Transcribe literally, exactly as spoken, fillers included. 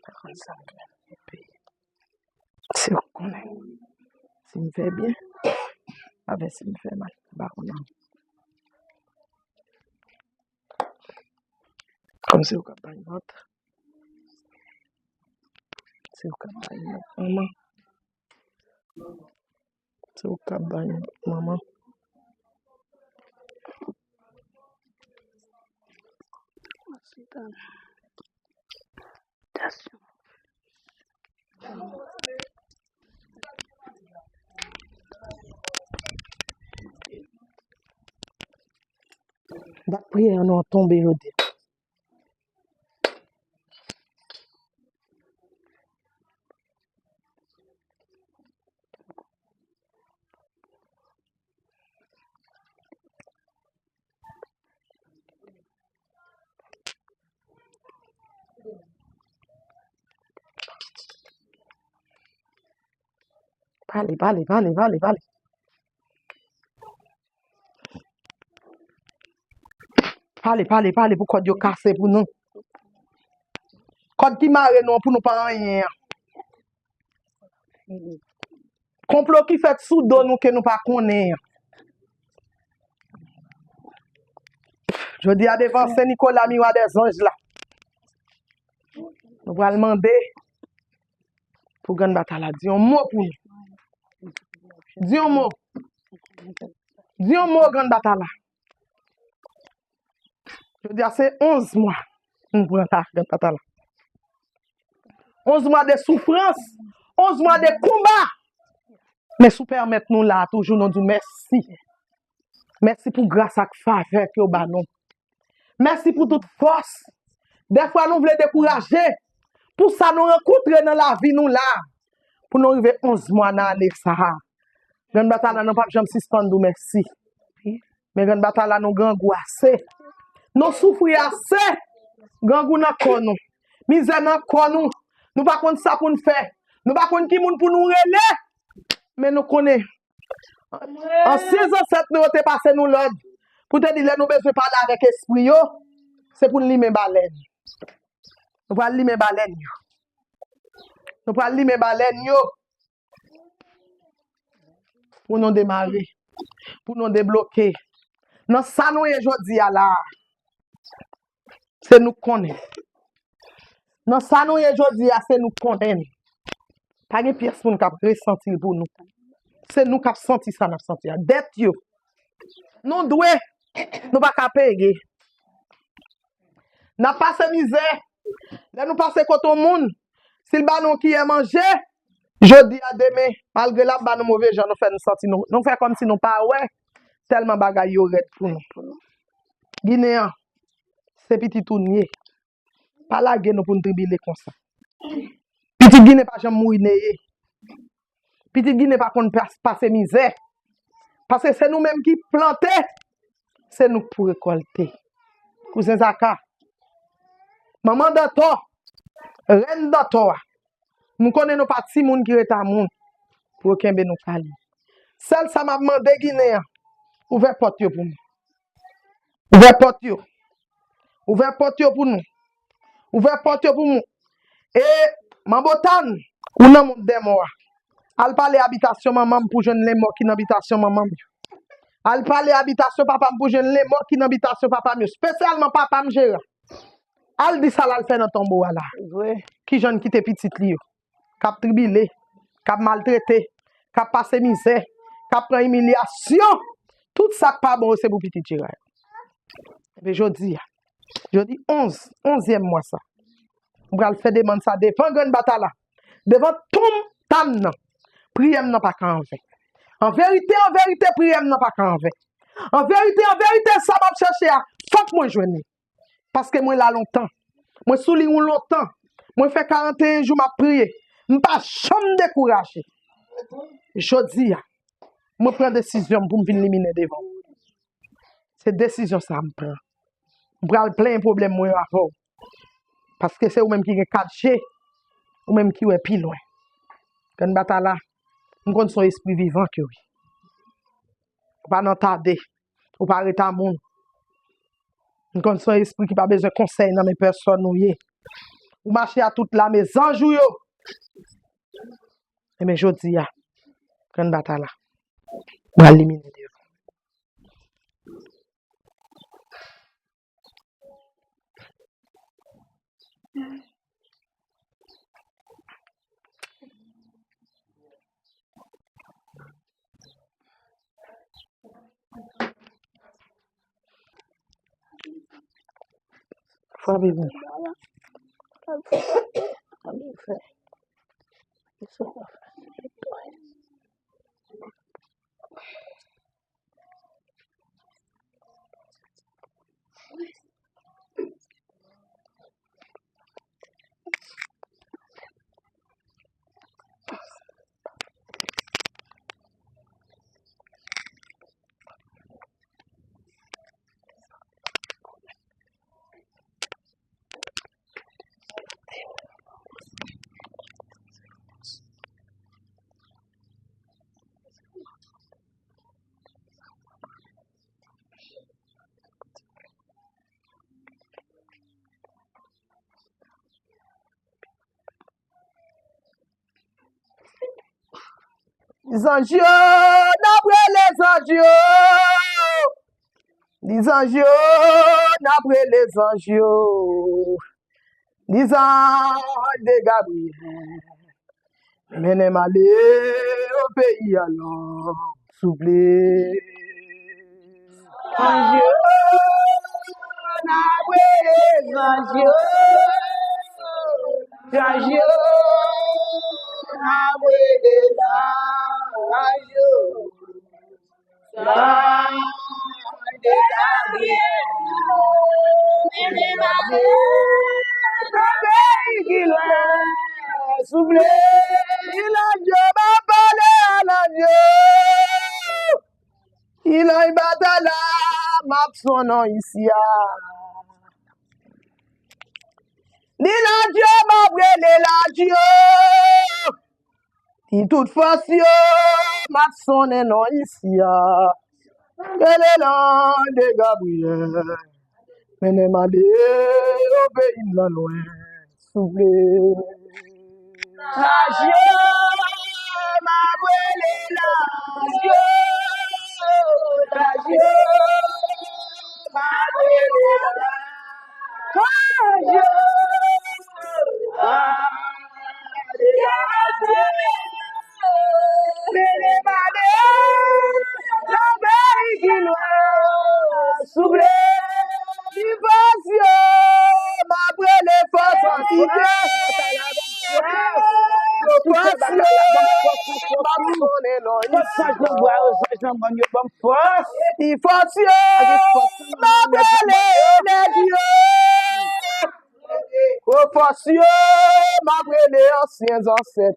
Pa konn sa m fè. Epi, se ou k konnen. Si m fè byen, avè si m fè mal, m pa konnen. Kòm se ou k ap bay nòt. Se ou k ap bay nòt, manman. Se ou k ap bay nòt, manman. Dat priyè an nou an tonbe jodi. Pale, pale, pale, pale, pale. Pale, pale, pale pou kòd yo kase pou nou. Kòd ki mare nou an pou nou pa anyen an. Konplo ki fèt sou do nou ke nou pa konnen an. Jodi a devan Sen Nikola, miwa dèzanj la. Nou pral mande pou Grann Batala di yon mo pou nou. Di yon mo. Di yon mo, Grann Batala. Jodi a se onz mwa nou pran la, Grann Batala. Onz mwa de soufrans, onz mwa de konba. Men si w pèmèt nou la toujou, nou di w mèsi. Mèsi pou gras ak favè ke w ba nou. Mèsi pou tout fòs. Dèfwa nou vle dekouraje pou sa nou rankontre nan lavi nou la. Pou nou rive onz mwa nan ane sa a. Grann Batala, nou p ap janm sispann di w mèsi. Men Grann Batala, nou grangou ase. Nou soufri ase. Grangou nan kò nou. Mizè nan kò nou. Nou pa konn sa pou n fè. Nou pa konn ki moun pou nou rele. Men nou konnen ansyen zansèt nou yo te pase nou lòd pou te di lè nou bezwen pale avèk espri yo, se pou n limen balèn. Nou pral limen balèn yo. Nou pral limen balèn yo. Pou nou demare, pou nou debloke. Nan sa nou ye jodi a la a, se nou k konnen. Nan sa nou ye jodi a, se nou k konnen. Pa gen pyès moun k ap resanti l pou nou. Se nou k ap santi sa n ap santi a. Dèt yo, nou dwe, nou pa ka peye. N ap pase mizè. Lè nou pase kote yon moun, si l ba nou yon kiyè manje, jodi a, demen, malgre l ap ba nou move jan, nou fè nou santi nou, nou fè kòmsi nou pa wè, tèlman bagay yo rèd pou nou. Ginen an, se pitit ou n ye. Pa lage nou pou n tribile konsa. Pitit Ginen pa janm mouri neye. Pitit Ginen pa konn pas-, pase mizè. Paske se nou menm ki plante, se nou k pou rekòlte. Kouzen Zaka, manman Dantò, rèn Dantò a, nou konnen nou pa timoun ki ret a moun pou yo kenbe nou kale. Sèl sa m ap mande Ginen an, ouvè pòt yo pou nou. Ouvè pòt yo. Ouvè pòt yo pou nou. Ouvè pòt yo pou nou. E, Manbo Tann, ou nan mond dè mò a. Al pale abitasyon manman m pou jwenn lenmò ki nan abitasyon manman m yo. Al pale abitasyon papa m pou jwenn lenmò ki nan abitasyon papa m yo. Espesyalman papa m, Jera. Al di sa l al fè nan tonbo a la. Vre. Kijan l kite pitit li yo k ap tribile, k ap maltrete, k ap pase mizè, k ap pran imilyasyon. Tout sa k pa bon yo, se pou pitit Jera yo. Ebyen, jodi a, jodi onz, onzyèm mwa sa, m pral fè demann sa devan Grann Batala, devan tonm Tann nan. Priyè m nan pa ka anven. An verite, an verite, priyè m nan pa ka anven. An verite, an verite, sa m ap chèche a, fòk mwen jwenn li. Paske mwen la lontan. Mwen sou liy ou lontan. Mwen fè karanteyen jou m ap priye. M pa janm dekouraje. Jodi a, mwen pran desizyon m pou m vin liminen devan w. Se desizyon sa a m pran. M pral plenyen pwoblèm mwen yo avè w. Paske se ou menm ki gen kat je, ou menm ki wè pi lwen. Grann Batala, m konn se yon espri vivan ke w ye. Ou pa nan tade, ou pa ret a moun. M konn se yon espri ki pa bezwen konsèy nan men pèsonn ou ye. Ou mache a tout lame zanj ou yo. Ebyen, jodi a, pran batay la. M pral elimine devan. Frape pou mwen. Zanj yo, n ap rele zanj yo. Di zanj yo, n ap rele zanj yo. Di zanj de Gabriyèl. Mennen m ale o peyi a lòm, souple. Zanj yo, n ap rele zanj yo. Zanj yo, n ap rele zanj yo. Zanj de Gabriyèl. Mennen m ale nan peyi ki lwen, souple. Di lanj yo, m ap pale a lanj yo. Di lanj batay la, m ap sonnen isi a. Di lanj yo, m ap rele lanj yo. Di tout fòs yo, m ap sonnen non isi a. Rele lanj de Gabriyèl. Mennen m ale o peyi m nan lwen, souple. Lanj yo, m ap rele lanj yo. Lanj yo, m ap rele lanj yo. Souple, di fòs yo, m ap rele fòs antite. Fòs yo, m ap sonnen non isi. Di fòs yo, m ap rele nèg yo. O fòs yo, m ap rele ansyen zansèt.